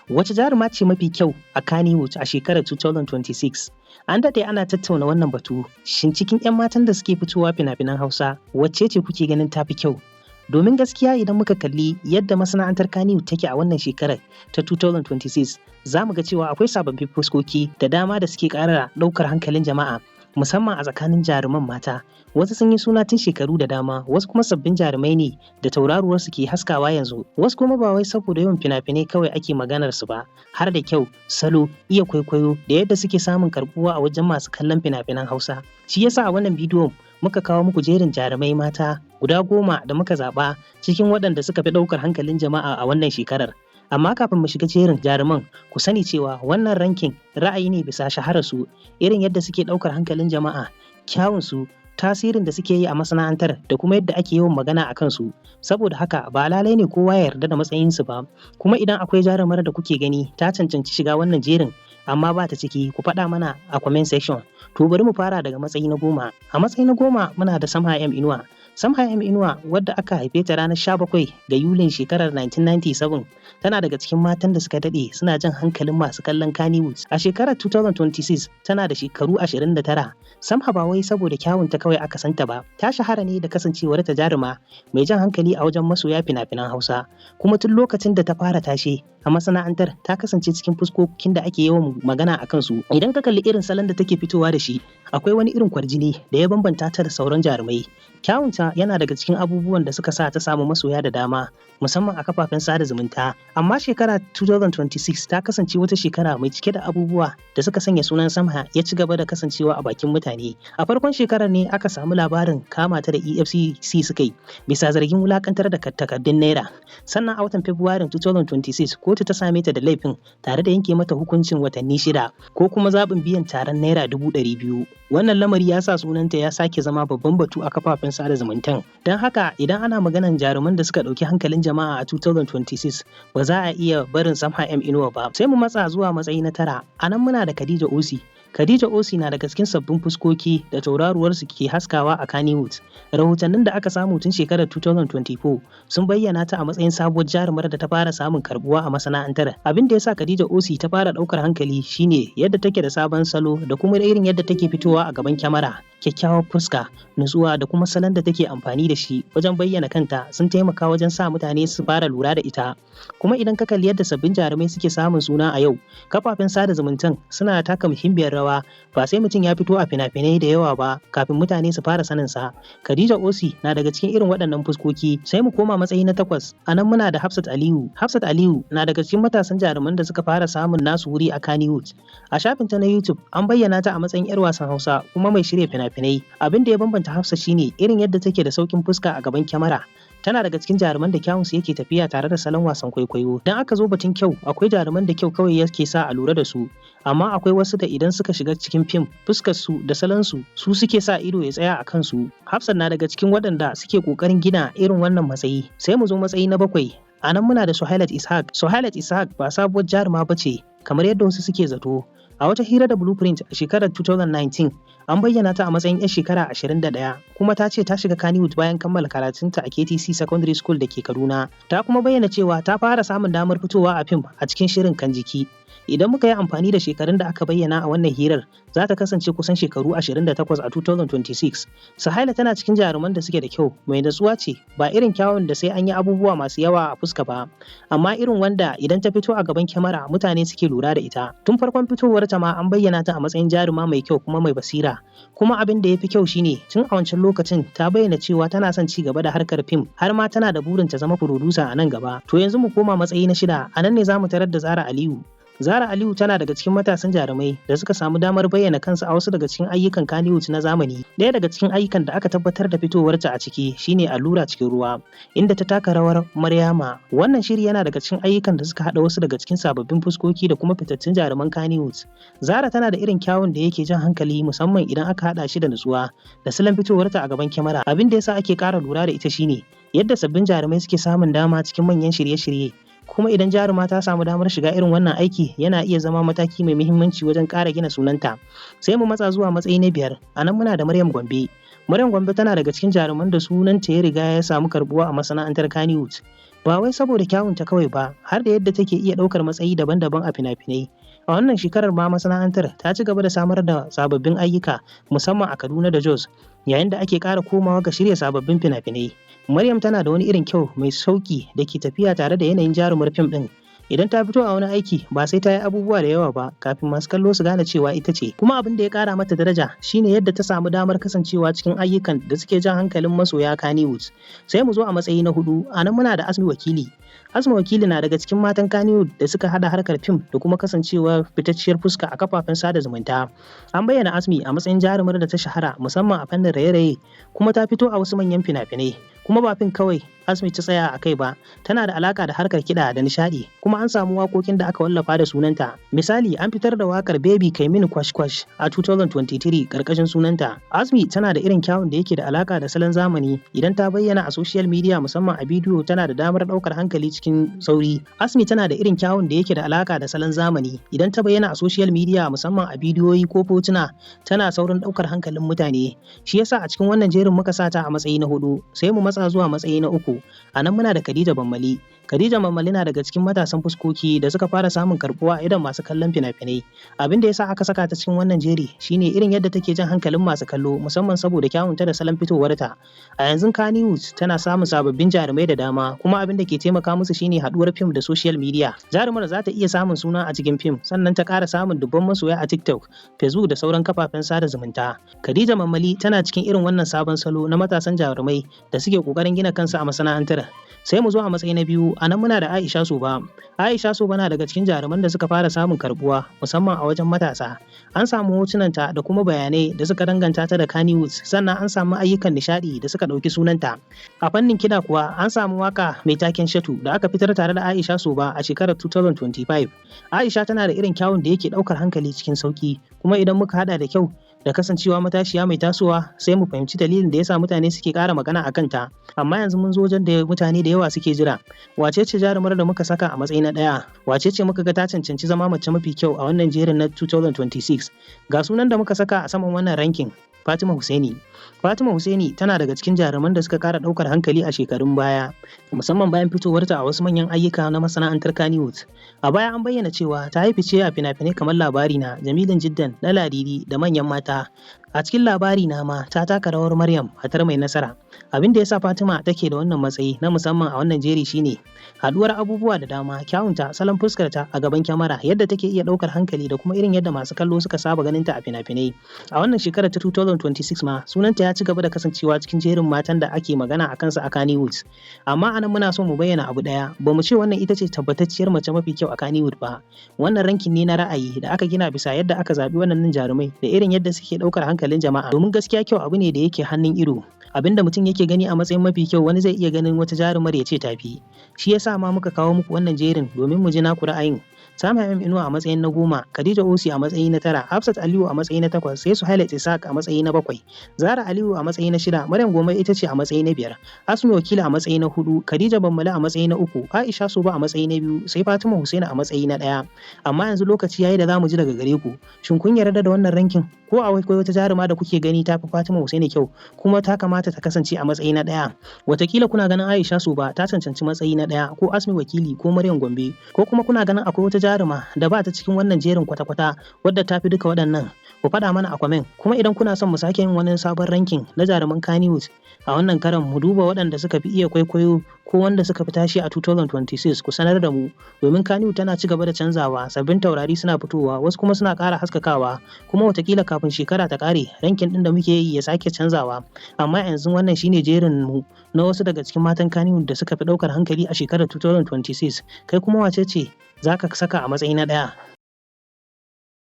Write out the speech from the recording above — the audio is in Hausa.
Wace jaruma ce mafi kyau a Kannywood a shekarar 2026? An daɗe ana tattauna wannan batu, shin cikin 'yan matan da suke fitowa fina-finan Hausa, wacce ce kuke ganin tafi kyau? Domin gaskiya, idan muka kalli yadda masana'antar Kannywood take a wannan shekarar ta 2026, za mu ga cewa akwai sababbin fuskoki da dama da suke ƙara ɗaukar hankalin jama'a, musamman a tsakanin jaruman mata. Wasu sun yi suna tun shekaru da dama, wasu kuma sabbin jarumai ne da tauraruwarsu ke haskawa yanzu. Wasu kuma ba wai saboda yawan fina-finai kawai ake maganar su ba, har da kyau, salo, iya kwaikwayo da yadda suke samun karɓuwa a wajen masu kallon fina-finan Hausa. Shi yasa a wannan bidiyon muka kawo muku jerin jarumai mata guda 10 da muka zaɓa cikin waɗanda suka fi ɗaukar hankalin jama'a a wannan shekarar. Amma kafin mu shiga jerin jaruman, ku sani cewa wannan ranking ra'ayi ne bisa shahararsu, irin yadda suke ɗaukar hankalin jama'a, kyawunsu, tasirin da suke yi a masana'antar da kuma yadda ake yawan magana a kansu. Saboda haka ba lalai ne kowa ya yarda da matsayinsu ba. Kuma idan akwai jarumar da kuke gani ta cancanci shiga wannan jerin amma ba ta ciki, ku faɗa mana a comment section. To, bari mu fara daga matsayi na 10. A matsayi na 10 muna da Samha M Inuwa. Samha M Inuwa, wadda aka haife ta ranar 17 ga Yulin shekarar 1997, tana daga cikin matan da suka daɗe suna jan hankalin masu kallon Kannywood. A shekarar 2026 tana da shekaru 29. Samha ba wai saboda kyawunta kawai aka santa ba, ta shahara ne da kasancewar ta jaruma mai jan hankali a wajen masoya fina-finan Hausa. Kuma tun lokacin da ta fara tashe a masana'antar, ta kasance cikin fuskokin da ake yawan magana a kansu. Idan ka kalli irin salon da take fitowa da shi, akwai wani irin kwarjini da ya bambanta ta da sauran jarumai. Kyawunta yana daga cikin abubuwan da suka sa ta samu masoya da dama, musamman a kafafen sada zumunta. Amma shekara 2026 ta kasance wata shekara mai cike da abubuwa da suka sanya sunan Samha ya ci gaba da kasancewa a bakin mutane. A farkon shekarar ne aka samu labarin kama ta da EFCC suka yi bisa zargin wulakantar da takardun naira. Sannan a watan Fabrairun 2026 kotu ta same ta da laifin tare da yanke mata hukuncin watanni 6 ko kuma zaɓin biyan taron naira 200,000. Wannan lamari ya sa sunanta ya sake zama babban batu a kafafen sada zumuntan. Don haka idan ana maganan jaruman da suka ɗauki hankalin jama'a a 2026, ba za a iya barin Samha M Inuwa ba. Sai mu matsa zuwa matsayi na 9. A nan muna da Khadija Osi. Khadija Osi na daga cikin sabbin fuskoki da tauraruwarsu ke haskawa a Kannywood. Rahotannin da aka samu tun shekarar 2024 sun bayyana ta a matsayin sabuwar jarumar da ta fara samun karbuwa a masana'antar. Abin da ya sa Khadija Osi ta fara ɗaukar hankali shine yadda take da sabon salo da kuma irin yadda take fitowa a gaban kyamara. Kyakkyawar fuska, nutsuwa da kuma salon da take amfani da shi wajen bayyana kanta sun taimaka wajen sa mutane su fara lura da ita. Kuma idan ka kalli yadda sabbin jarumai suke samun suna a yau, kafafen sada zumuntan suna taka muhimmiyar rawa. Ba sai mutum ya fito a fina-finai da yawa ba kafin mutane su fara sanin sa. Khadija Osi na daga cikin irin waɗannan fuskoki. Sai mu koma matsayi na 8. A nan muna da Hafsat Aliyu. Hafsat Aliyu na daga cikin matasan jaruman da suka fara samun nasu wuri a Kannywood. A shafinta na YouTube an bayyana ta a matsayin 'yar wasan Hausa kuma mai shirya fina-finai. Abin da ya bambanta Hafsat shine irin yadda take da sauƙin fuska a gaban kyamara. Tana daga cikin jaruman da kyawunsu yake tafiya tare da salon wasan kwaikwayo. Idan aka zo batun kyau, akwai jaruman da kyau kawai yake sa a lura da su, amma akwai wasu da idan suka shiga cikin fim, fuskar su da salon su su suke sa ido ya tsaya a kansu. Hafsat na daga cikin waɗanda suke ƙoƙarin gina irin wannan matsayi. Sai mu zo matsayi na 7. A nan muna da Suhailat Ishaq. Suhailat Ishaq ba sabuwar jaruma ba ce kamar yadda wasu suke zato. A wata hira da Blueprint a shekarar 2019, an bayyana ta a matsayin 'yar shekara 21, kuma ta ce ta shiga Kannywood bayan kammala karatunta a KTC Secondary School da ke Kaduna. Ta kuma bayyana cewa ta fara samun damar fitowa a fim a cikin shirin Kan Jiki. Idan muka yi amfani da shekarun da aka bayyana a wannan hirar, za ta kasance kusan shekaru 28 a 2026. Suhaila tana cikin jaruman da suke da kyau, mai natsuwa ce, ba irin kyawun da sai an yi abubuwa masu yawa a fuska ba, amma irin wanda idan ta fito a gaban kyamara mutane suke lura da ita. Tun farkon fitowarta ma an bayyana ta a matsayin jaruma mai kyau kuma mai basira. Kuma abin da ya fi kyau shine tun a wancan lokacin ta bayyana cewa tana son ci gaba da harkar fim, har ma tana da burin ta zama furodusa a nan gaba. To, yanzu mu koma matsayi na 6, a nan ne za mu tarar da Zara Aliyu. Zara Aliyu tana daga cikin matasan jarumai da suka samu damar bayyana kansu a wasu daga cikin ayyukan Kannywood na zamani. Ɗaya daga cikin ayyukan da aka tabbatar da fitowarta a ciki shine Allura Cikin Ruwa, inda ta taka rawar Maryama. Wannan shiri yana daga cikin ayyukan da suka haɗa wasu daga cikin sababbin fuskoki da kuma fitattun jaruman Kannywood. Zara tana da irin kyawun da yake jan hankali, musamman idan aka haɗa shi da nutsuwa da salon fitowarta a gaban kyamara. Abin da yasa ake ƙara lura da ita shine yadda sabbin jarumai suke samun dama cikin manyan shirye-shirye. Kuma idan jaruma ta samu damar shiga irin wannan aiki, yana iya zama mataki mai muhimmanci wajen ƙara gina sunanta. Sai mu matsa zuwa matsayi na 5. A nan muna da Maryam Gombe. Maryam Gombe tana daga cikin jaruman da sunanta ya riga ya samu karɓuwa a masana'antar Kannywood. Ba wai saboda kyawunta kawai ba, har da yadda take iya ɗaukar matsayi daban-daban a fina-finai. A wannan shekarar ma masana'antar ta ci gaba da samar da sababbin ayyuka, musamman a Kaduna da Jos, yayin da ake ƙara komawa ga shirya sababbin fina-finai. Maryam tana da wani irin kyau mai sauƙi da ke tafiya tare da yanayin jarumar fim ɗin. Idan ta fito a wani aiki, ba sai ta yi abubuwa da yawa ba kafin masu kallo su gane cewa ita ce. Kuma abin da ya ƙara mata daraja shine yadda ta samu damar kasancewa cikin ayyukan da suke jan hankalin masoya Kannywood. Sai mu zo a matsayi na hudu, a nan muna da Asmi Wakili. Asma Wakili na daga cikin matan Kannywood da suka haɗa harkar fim da kuma kasancewa fitacciyar fuska a kafafen sada zumunta. An bayyana Asmi a matsayin jarumar da ta shahara musamman a fannin raye-raye, kuma ta fito a wasu manyan fina-finai. Kuma ba fim kawai Asmi ta tsaya a kai ba, tana da alaka da harkar kiɗa da nishaɗi, kuma an samu waƙoƙin da aka wallafa da sunanta. Misali, an fitar da waƙar "Baby Kai Mini Kwash Kwash" a 2023 ƙarƙashin sunanta. Asmi tana da irin kyawun da yake da alaka da salon zamani. Idan ta bayyana a social media, musamman a bidiyo, tana da damar ɗaukar hankali cikin sauri. Asmi tana da irin kyawun da yake da alaka da salon zamani. Idan ta bayyana a social media, musamman a bidiyoyi ko hotuna, tana saurin ɗaukar hankalin mutane. Shi yasa a cikin wannan jerin muka sa ta a matsayi na hudu. Sai mu matsa zuwa matsayi na uku. A nan muna da Khadija Bammali. Khadija Bammali na daga cikin matasan fuskoki da suka fara samun karbuwa a idon masu kallon fina-finai. Abin da yasa aka saka ta cikin wannan jeri shine irin yadda take jan hankalin masu kallo, musamman saboda kyawunta da salon fitowarta. A yanzu Kannywood tana samun sababbin jarumai da dama, kuma abin da ke taimaka musu shine haɗuwar fim da social media. Jarumar za ta iya samun suna a cikin fim, sannan ta ƙara samun dubban masoya a TikTok, Facebook da sauran kafafen sada zumunta. Khadija Mammali tana cikin irin wannan sabon salo na matasan jarumai da suke ƙoƙarin gina kansu a masana'antar. Sai mu zo a matsayi na biyu, a nan muna da Aisha Soba. Aisha Soba na daga cikin jaruman da suka fara samun karbuwa, musamman a wajen matasa. An samu hotunanta da kuma bayanai da suka danganta ta da Kannywood, sannan an samu ayyukan nishaɗi da suka ɗauki sunanta. A fannin kiɗa kuwa, an samu waka mai taken "Shatu" da aka fitar tare da Aisha Soba a shekarar 2025. Aisha tana da irin kyawun da yake ɗaukar hankali cikin sauƙi, kuma idan muka haɗa da kyau da kasancewa matashiya mai tasowa, sai mu fahimci dalilin da yasa mutane suke ƙara magana a kanta. Amma yanzu mun zo wajen da mutane da yawa suke jira. Wace ce jarumar da muka saka a matsayi na ɗaya? Wace ce muka ga ta cancanci zama mace mafi kyau a wannan jerin na 2026? Ga sunan da muka saka a saman wannan ranking: Fatima Hussaini. Fatima Hussaini tana daga cikin jaruman da suka ƙara ɗaukar hankali a shekarun baya, musamman bayan fitowarta a wasu manyan ayyuka na masana'antar Kannywood. A baya an bayyana cewa ta yi fice a fina-finai kamar Labarina, Jamilun Jiddan, Na Ladidi da Manyan Mata. A cikin Labarina ma ta taka rawar Maryam, matar Mai Nasara. Abin da ya sa Fatima take da wannan matsayi na musamman a wannan jeri shine haɗuwar abubuwa da dama: kyawunta, salon fuskarta a gaban kyamara, yadda take iya ɗaukar hankali da kuma irin yadda masu kallo suka saba ganinta a fina-finai. A wannan shekarar ta 2026 ma sunanta ya ci gaba da kasancewa cikin jerin matan da ake magana a kansu a Kannywood. Amma anan muna so mu bayyana abu ɗaya: ba mu ce wannan ita ce tabbatacciyar mace mafi kyau a Kannywood ba. Wannan ranking ne na ra'ayi da aka gina bisa yadda aka zaɓi waɗannan jarumai da irin yadda suke ɗaukar hankalin jama'a. Domin gaskiya kyau abu ne da yake hannun ido. Abin da mutum yake gani a matsayin mafi kyau, wani zai iya ganin wata jarumar ya ce tafi. Shi yasa ma muka kawo muku wannan jerin domin mu ji naku ra'ayin. Samha M Inuwa a matsayin na 10, Khadija Osi a matsayi na tara, Hafsat Aliyu a matsayi na takwas, sai Suhailat Isaac a matsayi na bakwai, Zara Aliyu a matsayi na shida, Maryam Gombe ita ce a matsayi na biyar, Asmi Wakili a matsayi na hudu, Khadija Bammali a matsayi na uku, Aisha Soba a matsayi na biyu, sai Fatima Hussein a matsayi na ɗaya. Amma yanzu lokaci yayi da za mu ji daga gare ku. Shin kun yarda da wannan ranking? Ko akwai wata jaruma da kuke gani ta fi Fatima Hussein kyau kuma ta kamata ta kasance a matsayi na ɗaya? Wataƙila kuna ganin Aisha Soba ta cancanci matsayi na ɗaya, ko Asmi Wakili, ko Maryam Gombe, ko kuma kuna ganin akwai wata jaruma da ba ta cikin wannan jerin kwata-kwata wadda ta fi duka waɗannan. Ku faɗa mana a comment. Kuma idan kuna son mu sake yin wani sabon ranking na jaruman Kannywood, a wannan karan mu duba waɗanda suka fi iya kwaikwayo ko wanda suka fi tashi a 2026, ku sanar da mu. Domin Kannywood tana ci gaba da canzawa, sabbin taurari suna fitowa, wasu kuma suna ƙara haskakawa, kuma watakila kafin shekara ta ƙare ranking ɗin da muke yi ya sake canzawa. Amma yanzu wannan shine jerin mu na wasu daga cikin matan Kannywood da suka fi ɗaukar hankali a shekarar 2026. Kai kuma, wace ce za ka saka a matsayi na ɗaya?